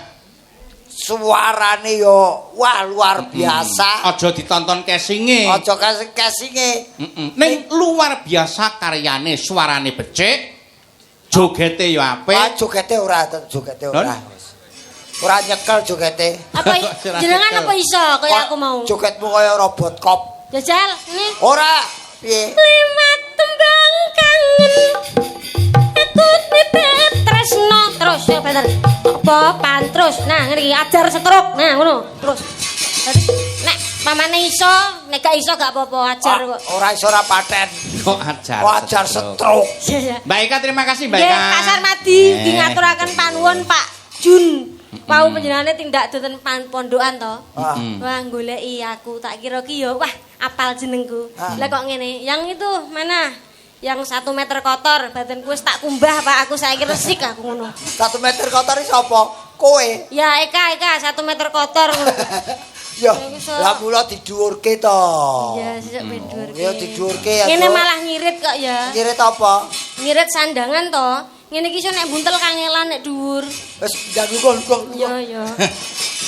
suarane ya wah luar biasa. aja ditonton casinge. Aja kasing-kasinge. Ning luar biasa karyane, suarane becik, jogete ya apik. Wah, jogete ora, jogete ora. Ora nyekel jogete. Apa jenengan apa iso kaya aku mau? Jogetmu kaya robot cop. Jajal, nih. Ora, piye? Limat tembang kangen aku nitip tresno terus ya bener. Apa pantrus. Nah, ngene iki ajar stroke. Nah, ngono. Terus. Dadi nek pamane iso, nek gak iso gak apa-apa ajar kok. Ora iso ora paten. Kok ajar. Kok ajar stroke. Iya, iya. Mbak Eka terima kasih Mbak Nggih, Eka. Pak Sarmadi nggih ngaturaken panuwun Pak Jun. Wau panjenengane tindak dhateng pondokan to. Ah. Wah, goleki aku tak kira ki ya wah apal jenengku. Ah. Lah kok ngene? Yang itu mana? Yang 1 meter kotor, badanku wis tak kumbah Pak, aku saiki resik aku ngono. 1 meter kotor iki sapa? Kowe. Ya Eka, Eka 1 meter kotor ngono. Ya, Ya, lah mula didhuwurke to. Ya, sesuk ben dhuwurke. Ya didhuwurke ya. Ngene Cuk. malah ngirit kok ya. Ngirit apa? Ngirit sandangan to. Ngene iki iso nek buntel kangelan nek dhuwur. Wis ndang lungguh lungguh. Ya ya.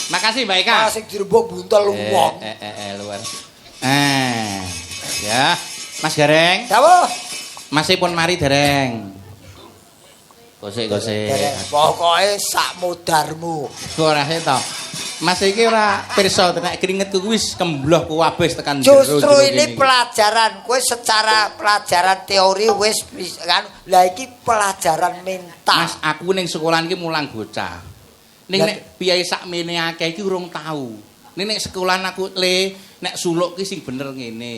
Makasih Mbak Eka. Ah sing dirembuk buntel wong. Luar. Ya, Mas Gareng. Dawuh. Masih pun mari dereng. Gosek gosek. Dereng. Pokoke sak modarmu. Kok ora to. Mas iki ora pirsa nek keringetku kuwi wis kembloh kuwabeh tekan jero. Justru jero ini kene iki. Pelajaran kowe secara pelajaran teori wis kan. Lah, iki pelajaran mental. Mas, aku ning sekolahan iki mulang bocah. Ning Lah- nek piye sakmene akeh iki urung tau. Ning nek sekolahan aku le nek suluk ki sing bener ngene.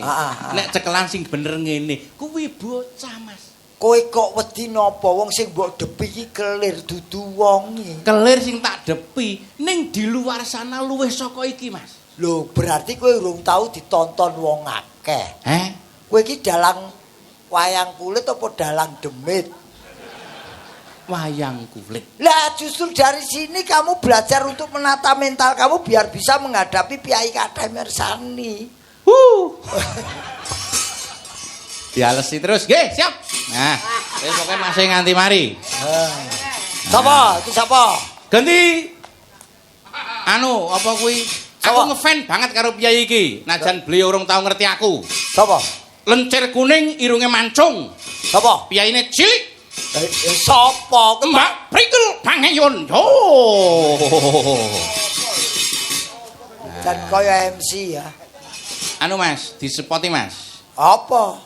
Nek cekelan sing bener ngene. Kuwi bocah, Mas. Kowe kok wedi napa, wong sing mbok depi iki kelir, dudu wonge. Kelir sing tak depi, ning di luar sana luwih saka iki, Mas. Lho, berarti kowe urung tau ditonton wong akeh. Heh? Kowe iki dalang wayang kulit apa dalang demit? Wayang kulit. Lah, justru dari sini kamu belajar untuk menata mental kamu biar bisa menghadapi priyayi kathah mirsani. Huh. Dialesi terus. Nggih, siap. Nah, wis pokoke masih nganti mari. Sapa? Iki sapa? Ganti anu apa kuwi? Aku Sapa? ngefan banget karo priyayi iki. Najan beliau urung tau ngerti aku. Sapa? Lencir kuning, irunge mancung. Sapa? Piyayine cilik. Sapa? Mbak Prigel Pangeyon. Yo. Dan kaya MC ya. Anu Mas, disepoti, Mas. Apa?